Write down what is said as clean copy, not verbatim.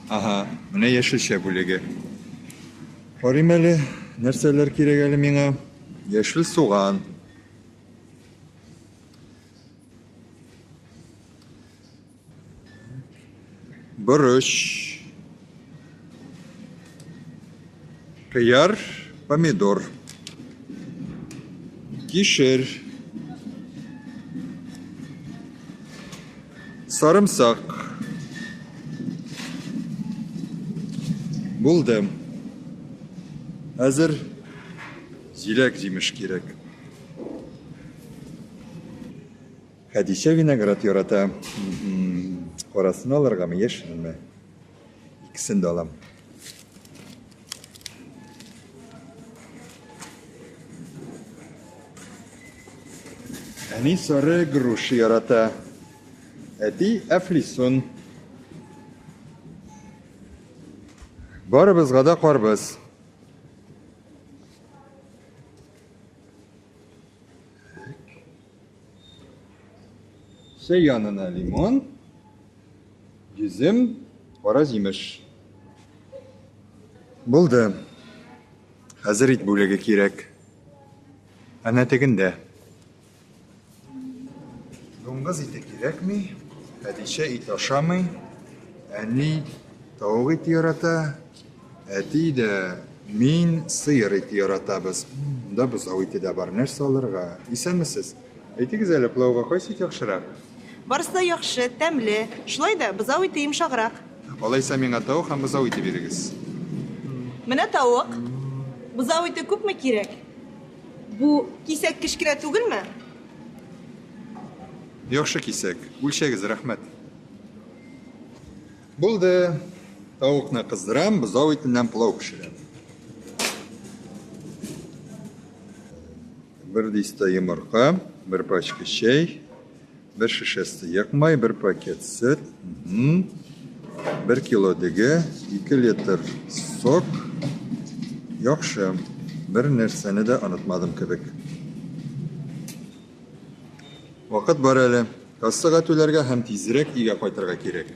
Ага, менә яшелчә бүлеге. Карыйм әле, нәрсәләр кирәк әле миңа? Яшел суган. Борыч. Кыяр, помидор. Кишер. Сарымсак. Булды. Хәзер җиләк-җимеш кирәк. Хәдичә виноград ярата. Карасын алыргамы, яшелме? Икесен дә алам. Әни сары груша ярата. Әти әфлисун. Барыбызга да карбыз. Чәй янына лимон, йөзем, кара җимеш. Булды. Хәзер ит бүлеге кирәк. Әнә тегендә. Дуңгыз ите кирәкми. Хәдичә ит ашамый. Әни тавык ите ярата. Әти дә мин сыер ите яратабыз. Монда бозау ите дә бар. Нәрсә алырга? Исәнмесез. Әйтегез әле, пылауга кайсы ит яхшырак? Барысы да яхшы, тәмле. Шулай да бозау ите йомшаграк. Алайса миңа тавык һәм бозау ите бирегез. Менә тавык. Бозау ите күпме кирәк? Бу кисәк кечкенә түгелме? Яхшы кисәк. Үлчәгез, рәхмәт. Булды. Тавыкны кыздырам, бозау итеннән пылау пешерәм. Бер дистә йомырка, бер пачка чәй, бер шешә сыек май, бер пакет сөт, бер кило дөге, 2 литр сок. Яхшы. Бер нәрсәне дә онытмадым кебек. Вакыт бар әле. Кассага түләргә һәм тизрәк өйгә кайтырга кирәк.